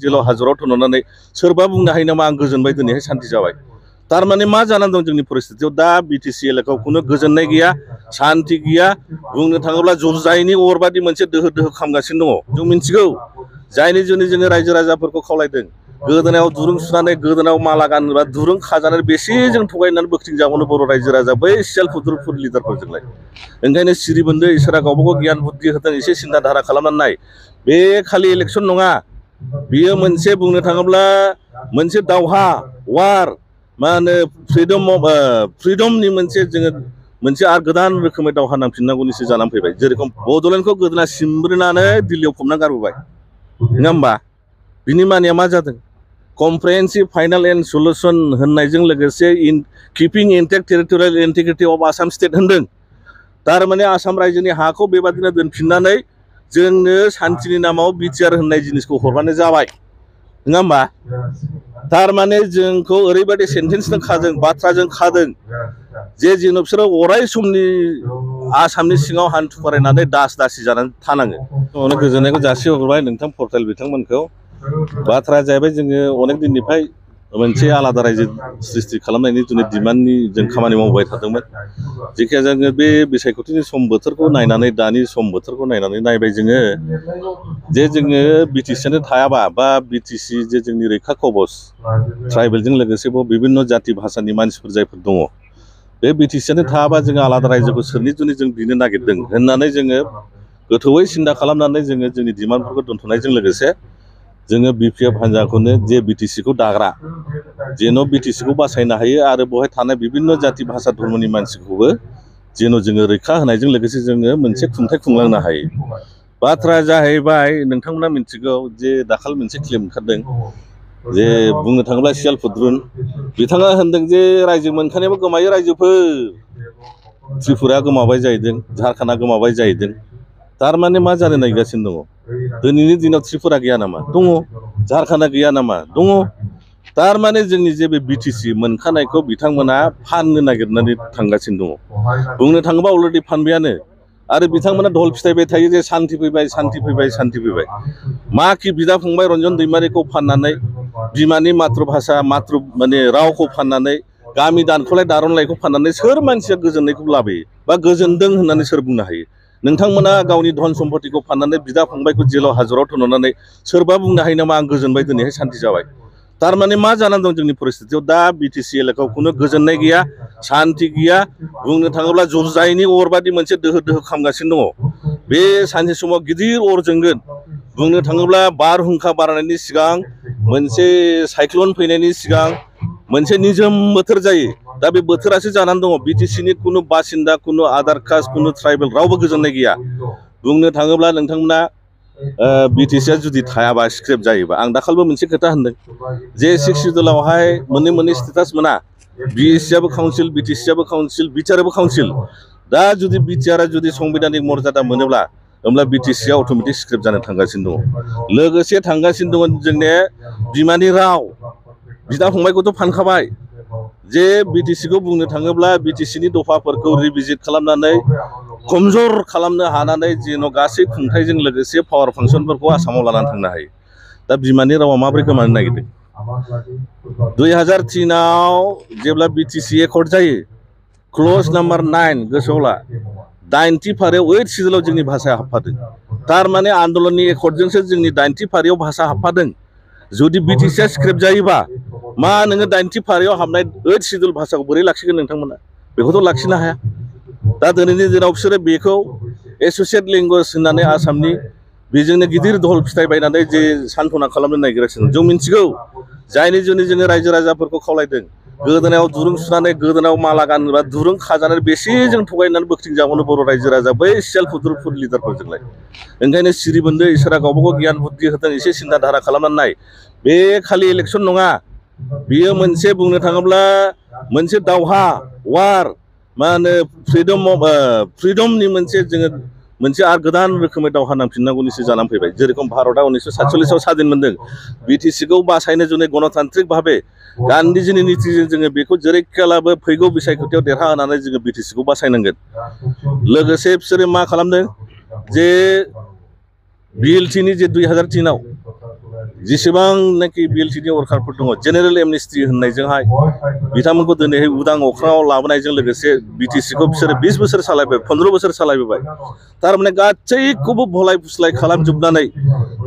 जेलाव हाजराव थननानै सोरबा बुंनो हायो नामा आं गोजोनबाय दिनैहाय सान्थि जाबाय थारमाने मा जानानै दं जोंनि परिस्थितियाव दा बिटिसि एलेकायाव खुनु गोजोननाय गैया सान्थि गैया बुंनो थाङोब्ला जुजाइनि अरबादि मोनसे दोहो दोहो खामगासिनो दङ जों मिन्थिगौ जायनि जुनै जोङो रायजो राजाफोरखौ खावलायदों गोदोनायाव दुरुं सुनानै गोदोनायाव माला गानोबा दुरुं खाजानानै बेसे जों थगायनानै बोखथिं जाबावनो बर' रायजो राजा बै सेल्फ हुद्रुफोर लिडारफोरजोंलाय ओंखायनो सिरिबोन्दो इसोरा गावबा गाव गियान बुद्धि होदों एसे सिन्था धारा खालामनानै नाय बे खालि इलेक्सन नङा बियो मोनसे बुंनो थाङोब्ला मोनसे दावहा वार मा होनो फ्रिडमनि मोनसे जोङो मोनसे आरो गोदान रोखोमै दावहा नांफिननांगौनिसो जानानै फैबाय जेरेखम बड'लेण्डखौ गोदोना सिमब्रोनानै दिल्लीयाव फबना गारबोबाय नङा होमबा बिनि मानिया मा जादों कमप्रेहेन्सिभ फाइनाल एन्ड सलुसन होननायजों लोगोसे keeping intact territorial integrity of Assam state होनदों थारमाने आसाम रायजोनि हाखौ बेबादिनो दोनफिननानै जोंनो सान्थिनि नामाव बिटिआर होननाय जिनिसखौ हरबानो जाबाय नङा होमबा थारमाने जोंखौ ओरैबायदि सेन्टेन्सजों खादों बाथ्राजों खादों जे जेन' बिसोरो अराय समनि आसामनि सिङाव हान्थु खरायनानै दास दासि जानानै थानाङो अनेक गोजोननायखौ जासिहरबाय नोंथां पर्टेल बिथांमोनखौ बाथ्राया जाहैबाय जोङो अनेक दिननिफ्राय मोनसे आलादा रायजो सृष्टि खालामनायनि जुनै डिमान्डनि जों खामानि मावबाय थादोंमोन जेखिया जोङो बे बिसायख'थिनि सम बोथोरखौ नायनानै दानि सम बोथोरखौ नायनानै नायबाय जोङो जे जोङो बिटिसियानो थायाबा बा बिटिसि जे जोंनि रैखा कबच ट्राइबेलजों लोगोसे बिभिन्न जाति भाषानि मानसिफोर जायफोर दङ बे बिटिसियानो थायाबा जोङो आलादा रायजोखौ सोरनि जुनै जों बिनो नागिरदों होननानै जोङो गोथौयै सिन्था खालामनानै जोङो जोंनि डिमान्डफोरखौ दोनथ'नायजों लोगोसे जोङो बिपिएफ हान्जाखौनो जे बिटिसिखौ दाग्रा जेन' बिटिसिखौ बासायनो हायो आरो बेवहाय थानाय बिभिन्न जाति भाषा धर्मनि मानसिखौबो जेन' जोङो रैखा होनायजों लोगोसे जोङो मोनसे खुंथाय खुंलांनो हायो बाथ्राया जाहैबाय नोंथांमोना मिथिगौ जे दाखाल मोनसे क्लेम ओंखारदों जे बुंनो थाङोब्ला सियाल फुद्रुन बिथाङा होनदों जे रायजो मोनखानायाबो गोमायो रायजोफोर त्रिपुराया गोमाबाय जाहैदों झारखान्डआ गोमाबाय जाहैदों थारमाने मा जानो नागिरगासिनो दङ दिनैनि दिनाव त्रिपुरा गैया नामा दङ झारखान्डआ गैया नामा दङ थारमाने जोंनि जे बे बिटिसि मोनखानायखौ बिथांमोना फाननो नागिरनानै थांगासिनो दङ बुंनो थाङोबा अलरेडि फानबायानो आरो बिथांमोना धल फिथाइबाय थायो जे सान्थि फैबाय सान्थि फैबाय सान्थि फैबाय मा कि बिदा फंबाय रन्जन दैमारिखौ फाननानै बिमानि मातृभाषा माने रावखौ फाननानै गामि दानख'लाय दारनलायखौ फाननानै सोर मानसिया गोजोननायखौ लाबोयो बा गोजोनदों होननानै सोर बुंनो हायो नोंथांमोना गावनि धन सम्पतिखौ फाननानै बिदा फंबायखौ जेलाव हाजराव थननानै सोरबा बुंनो हायो नामा आं गोजोनबाय दिनैहाय सान्थि जाबाय थारमाने मा जानानै दं जोंनि परिस्थितियाव दा बिटिसि एलेकायाव खुनु गोजोननाय गैया सान्थि गैया बुंनो थाङोब्ला जुजाइनि अरबादि मोनसे दोहो दोहो खामगासिनो दङ बे सानसे समाव गिदिर अर जोंगोन बुंनो थाङोब्ला बारहुंखा बारनायनि सिगां मोनसे साइक्ल'न फैनायनि सिगां मोनसे निजोम बोथोर जायो दा बे बोथोरासो जानानै दङ बिटिसिनि खुनु बासिन्दा खुनु आदार कास्ट खुनु ट्राइबेल रावबो गोजोननाय गैया बुंनो थाङोब्ला नोंथांमोना बिटिसिया जुदि थायाबा स्क्रेप जायोबा आं दाखालिबो मोनसे खोथा होनदों जे 6 सिडुलावहाय मोननै स्टेटास मोना बिएससियाबो काउन्सिल बिटिसियाबो काउन्सिल बिटिआरआबो काउन्सिल दा जुदि बिटिआरआ जुदि संबिधानिक मर्यादा मोनोब्ला होमब्ला बिटिसिया अट'मेटिक स्क्रेप जानो थांगासिनो दङ लोगोसे थांगासिनो दङ जोंनि बिमानि राव बिदा फंबायखौथ' फानखाबाय जे बिटिसिखौ बुंनो थाङोब्ला बिटिसिनि दफाफोरखौ रिभिजिट खालामनानै खमजर खालामनो हानानै जेन' गासै खुंथायजों लोगोसे पावार फांसनफोरखौ आसामाव लानानै थांनो हायो दा बिमानि रावा माबोरै गोमानो नागिरदों 2003आव जेब्ला बिटिसि एकर्ड जायो क्ल'ज नाम्बार 9 गोसोआव ला 80 फारियाव 8 सिडुलाव जोंनि भाषाया हाबफादों थारमाने आन्दलननि एकर्डजोंसो जोंनि 80 फारियाव भाषा हाबफादों जुदि बिटिसिया स्क्रेप जायोबा मा नोङो 80 फारियाव हाबनाय 8 सिडुल भाषाखौ बोरै लाखिगोन नोंथांमोना बेखौथ' लाखिनो हाया दा दिनैनि दिनाव बिसोरो बेखौ एस'सियेट लेंगुवेज होननानै आसामनि बेजोंनो गिदिर धल फिथाइ बायनानै जे सान्थना खालामनो नागिरगासिनो जों मिन्थिगौ जायनि जुनै जोङो रायजो राजाफोरखौ खावलायदों गोदोनायाव दुरुं सुनानै गोदोनायाव माला गानोबा दुरुं खाजानानै बेसे जों थगायनानै बोखथिं जाबावनो बर' रायजो राजा बै सेल्फ हुद्रुफोर लिडारफोरजोंलाय ओंखायनो सिरिबोन्दो इसोरा गावबा गाव गियान बुद्धि होदों एसे सिन्था धारा खालामनानै नाय बे खालि इलेक्सन नङा बियो मोनसे बुंनो थाङोब्ला मोनसे दावहा वार मा होनो फ्रिडमनि मोनसे जोङो मोनसे आरो गोदान रोखोमै दावहा नांफिननांगौनिसो जानानै फैबाय जेरेखम भारतआ 1947आव स्वाधीन मोनदों बिटिसिखौ बासायनो जुनै गणतान्त्रिक भाबे गान्धीजिनि नीतिजों जोङो बेखौ जेरैखियालाबो फैगौ बिसायख'थियाव देरहाहोनानै जोङो बिटिसिखौ बासायनांगोन लोगोसे बिसोरो मा खालामदों जे बिएलटिनि जे 2003आव जेसेबांनाखि बिएलटिनि वर्कारफोर दङ जेनेरेल एमनेस्टि होननायजोंहाय बिथांमोनखौ दिनैहाय उदां अख्राङाव लाबोनायजों लोगोसे बिटिसिखौ बिसोरो 20 बोसोर सालायबाय 15 बोसोर सालायबोबाय थारमाने गासैखौबो भलाय फुस्लाय खालामजोबनानै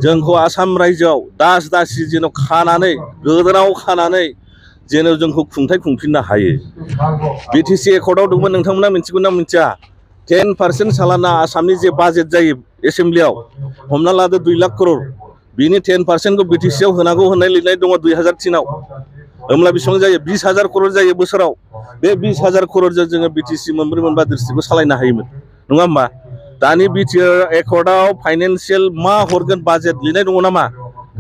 जोंखौ आसाम रायजोआव दास दासि जेन' खानानै गोदोनाव खानानै जेन' जोंखौ खुंथाय खुंफिननो हायो बिटिसि एकर्डआव दंमोन नोंथांमोना मिथिगौ ना मिथिया 10% सालाना आसामनि जे बाजेट जायो एसेम्ब्लियाव हमना लादो 2 लाख करोड़ बिनि 10% खौ बिटिसिआव होनांगौ होननाय लिरनाय दङ 2003 आव होमब्ला बेसेबां जायो 20,000 करोड़ जायो बोसोराव बे 20,000 करोड़जों जोङो बिटिसि मोनब्रै मोनबा डिस्ट्रिक्टखौ सालायनो हायोमोन नङा होमबा दानि बिटिआर एकर्डआव फाइनान्सियेल मा हरगोन बाजेट लिरनाय दङ नामा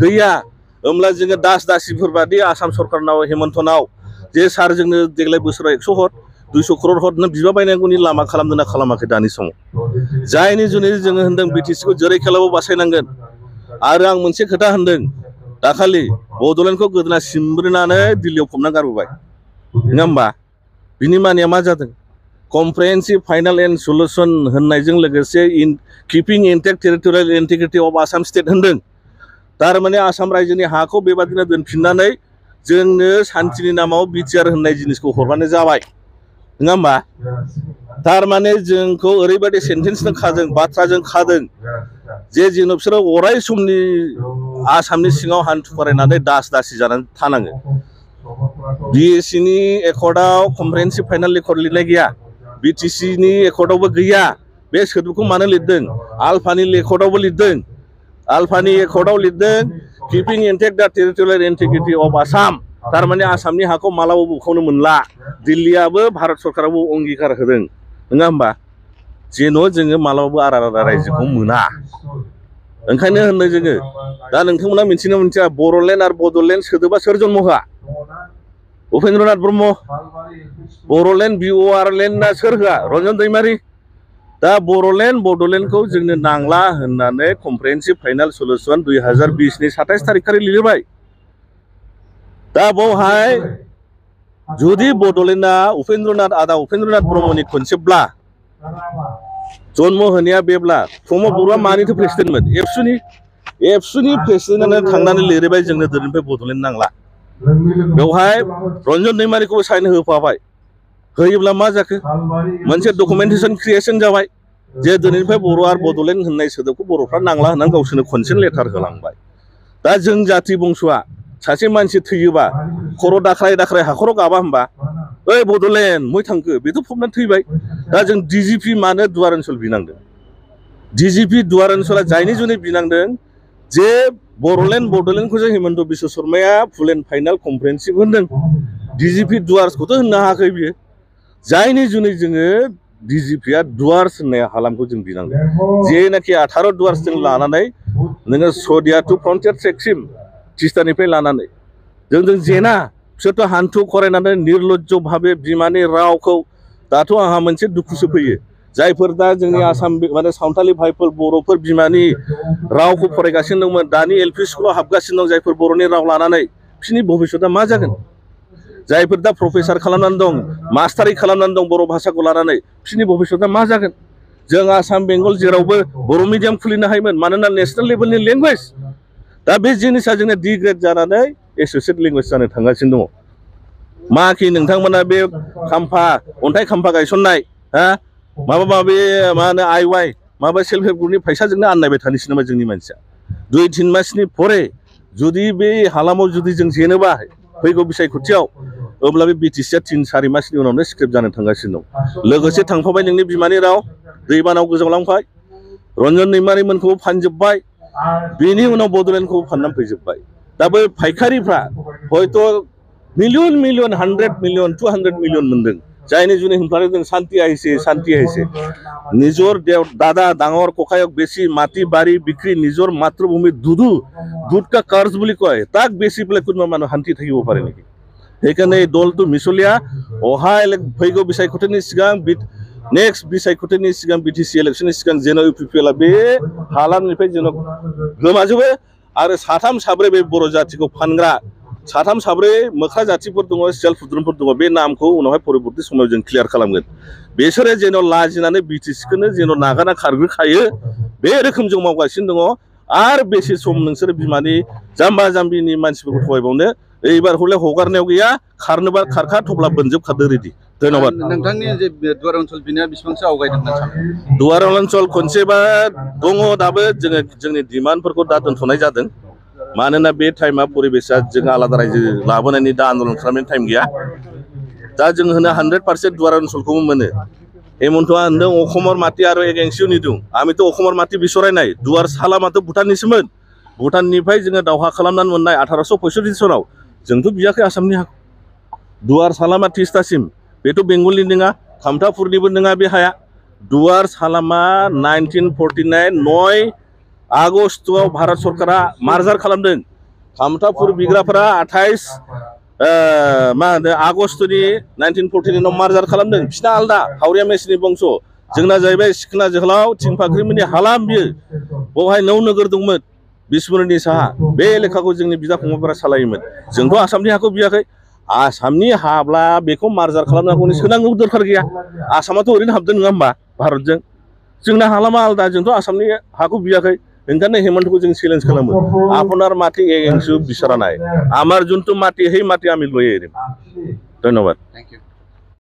गैया होमब्ला जोङो दास दासिफोर बादि आसाम सरकारनाव हेमन्तनाव जे सार जोंनो देग्लाय बोसोराव 100 हर 200 करोड़ हर नों बिबा बायनांगौनि लामा खालामदोंना खालामाखै दानि समाव जायनि जुनै जोङो होनदों बिटिसिखौ जेरैखेलाबो बासायनांगोन आरो आं मोनसे खोथा होनदों दाखालि बड'लेण्डखौ गोदोना सिमब्रनानै दिल्लीयाव फबना गारबोबाय नङा होमबा बिनि मानिया मा जादों कमप्रिहेन्सिभ फाइनाल एन्ड सल्युसन होननायजों लोगोसे keeping intact territorial integrity of Assam state होनदों थारमाने आसाम रायजोनि हाखौ बेबादिनो दोनफिननानै जोंनो सान्थिनि नामाव बिटिआर होननाय जिनिसखौ हरबानो जाबाय नङा होमबा थारमाने जोंखौ ओरैबायदि सेन्टेन्सजों खादों बाथ्राजों खादों जे जेन' बिसोरो अराय समनि आसामनि सिङाव हान्थु फरायनानै दास दासि जानानै थानाङो बिएससिनि एकर्डआव कमप्रिहेन्सिभ फाइनाल एकर्ड लिरनाय गैया बिटिसिनि एकर्डआवबो गैया बे सोदोबखौ मानो लिरदों आल्फानि एकर्डआवबो लिरदों आल्फानि एकर्डआव लिरदों किपिं इन्टेक्ट दा टेरिटरियेल इन्टिग्रिटि अफ आसाम थारमाने आसामनि हाखौ मालाबाबो बुखावनो मोनला दिल्लीयाबो भारत सरकाराबो अंगिकार होदों नङा होमबा जेन' जोङो मालाबाबो आलादा रायजोखौ मोना ओंखायनो होनदों जोङो दा नोंथांमोना मिथिनो मिथिया बर'लेण्ड आरो बड'लेण्ड सोदोबा सोर जन्म होआ उपेन्द्रनाथ ब्रह्म बर'लेण्ड बिअआर लेण्डआ सोर होआ रन्जन दैमारि दा बर'लेण्ड बड'लेण्डखौ जोंनो नांला होननानै कमप्रिहेन्सिभ फाइनाल सल्युसन 2020 नि 27 तारिख खालि लिरबाय दा बावहाय जुदि बड'लेण्डआ आदा उपेन्द्रनाथ ब्रह्मनि खनसेब्ला जन्म होनाया बेब्ला प्रमद बर'आ मानिथो प्रेसिडेन्टमोन एबसुनि प्रेसिडेन्टआनो थांनानै लिरबाय जोंनो दिनैनिफ्राय बड'लेण्ड नांला बेवहाय रन्जन दैमारिखौबो साइन होफाबाय होयोब्ला मा जाखो मोनसे डकुमेन्टेसन क्रिएसन जाबाय जे दिनैनिफ्राय बर' आरो बड'लेण्ड होननाय सोदोबखौ बर'फ्रा नांला होननानै गावसोरनो खनसेनो लेटार होलांबाय दा जों जाथि बंस'आ सासे मानसि थैयोबा खर' दाख्राय दाख्राय हाखराव गाबा होमबा ओइ बड'लेण्ड मै थांखो बेथ' फबनानै थैबाय दा जों डिजिपि मानो दुवार ओनसोल बिनांदों डिजिपि दुवार ओनसोला जायनि जुनै बिनांदों जे बड'लेण्डखौ जों हिमन्त बिश्व शर्माया फुल एन्ड फाइनाल कमप्रिहेन्सिभ होनदों डिजिपि दुवार्सखौथ' होननो हायाखै बियो जायनि जुनै जोङो डिजिपिआ दुवार्स होननाय हालामखौ जों बिनांदों जेनाखि 18 दुवार्सजों लानानै नोङो सदिया टु फ्रन्टियार ट्रेकसिम तिस्तानिफ्राय लानानै जोंजों जेना बिसोरथ' हान्थु खरायनानै निर्लज्ज भाबे बिमानि रावखौ दाथ' आंहा मोनसे दुखुसो फैयो जायफोर दा जोंनि आसाम माने सावथालि भाइफोर बर'फोर बिमानि रावखौ फरायगासिनो दंमोन दानि एलपि स्कुलाव हाबगासिनो दं जायफोर बर'नि राव लानानै बिसोरनि भबिष्यतआ मा जागोन जायफोर दा प्रफेसार खालामनानै दं मास्टारि खालामनानै दं बर' भाषाखौ लानानै बिसोरनि भबिष्यतआ मा जागोन जों आसाम बेंगल जेरावबो बर' मिडियाम खुलिनो हायोमोन मानोना नेसनेल लेभेलनि लेंगुवेज दा बे जिनिसा जोंना डिग्रेड जानानै एस'सियेट लेंगुवेज जानो थांगासिनो दङ माखि नोंथांमोना बे खाम्फा अन्थाइ खाम्फा गायसननाय माबा माबि मा होनो आइवाइ माबा सेल्फ हेल्प ग्रुपनि फैसाजोंनो आननायबाय थानोसै नामा जोंनि मानसिया 2-3 मासनि परे जुदि बे हालामाव जुदि जों जेनोबा फैगौ बिसायख'थियाव अब्ला बे बिटिसिआ 3-4 मासनि उनावनो स्क्रिप्ट जानो थांगासिनो दं लोगोसे थांफाबाय नोंनि बिमानि राव दैबानाव गोजावलांबाय रन्जन दैमारिमोनखौबो फानजोब्बाय बेनि उनाव बड'लेण्डखौबो फाननानै फैजोब्बाय दा बै फायखारिफ्रा हयथ' मिलियन 100 मिलियन 200 मिलियन मोनदों जायनि जुनै होनफ्लाङो जों शांति आइसे निजर दादा डाঙर ककायक बेसी माटी बारी बिक्री निजर मातृभूमि দুধ का कर्ज বুলি কয় তাক বেছি পেলাই কোনোবা মানুহ শান্তি থাকিব পাৰে নেকি সেইকাৰণে এই দলটো মিছলীয়া অহা फैगौ बिसायख'थिनि सिगां नेक्स्ट बिसायख'थिनि सिगां बिटिसि इलेक्शननि सिगां जेन' इउपिपिएलआ बे हालामनिफ्राय जेन' गोमाजोबो आरो 3-4 बे बर' जाथिखौ फानग्रा 3-4 मोख्रा जाथिफोर दङ सेल्फ हुद्रुमफोर दङ बे नामखौ उनावहाय परबर्ती समाव जों क्लियार खालामगोन बिसोरो जेन' लाजिनानै बिटिसिखौनो जेन' नागारना खारग्रोखायो बे रोखोम जों मावगासिनो दङ आरो बेसे सम नोंसोर बिमानि जाम्बा जाम्बिनि मानसिफोरखौ थगायबावनो এইবার হলে হগারনেও गैया खारनोबा खारखा थब्ला बोनजोबखादो रेडि धन्यबाद नोंथांनि जे दुवार ओनसोल बिनिया बेसेबांसो आवगायदों होनना सानो दुवार ओनसोल खनसेबा दङ दाबो जोङो जोंनि डिमान्डफोरखौ दा दोनथ'नाय जादों मानोना बे टाइमा परिबेसा जों आलादा रायजो लाबोनायनि दा आन्दलन खालामनायनि टाइम गैया दा जों होनो 100% दुवार ओनसोलखौबो मोनो हेमन्तआ होनदों अखमर माटी आरो एगेंसियाव निदों आमिथ' अखमर माटी बिसरायनाय दुवार सालामाथ' भुटाननिसोमोन भुटाननिफ्राय जोङो दावहा खालामनानै मोननाय 1865 सनाव जोंथ' बियाखै आसामनि हा दुवार सालामा तिस्तासिम बेथ' बेंगलनि नङा खामथापुरनिबो नङा बे हाया दुवार सालामा 1949 9 आगस्टआव भारत सरकारा मार्जार खालामदों खामथापुर बिग्राफोरा 28 मा होनो आगस्टनि 1949 आव मार्जार खालामदों बिसिना आलदा हावरिया मेसिनि बंस जोंना जाहैबाय सिखोना जोहोलाव थिंफाख्रिमोननि हालाम बियो बेवहाय 9 नोगोर दंमोन बिसमुरिनि साहा बे एलेखाखौ जोंनि बिदा फंबायफोरा सालायोमोन जोंथ' आसामनि हाखौ बियाखै आसामनि हाब्ला बेखौ मार्जार खालामनांगौनि सोनांगौ दरखार गैया आसामाथ' ओरैनो हाबदों नङा होमबा भारतजों जोंना हालामा आलदा जोंथ' आसामनि हाखौ बियाखै ओंखायनो हेमन्तखौ जों চ্যালেঞ্জ खालामो আপনার মাটি এগেন্সিও বিচারা নাই আমার যোনটো মাটি সেই মাটি আমি লৈ এৰিম ধন্যবাদ थैंक यू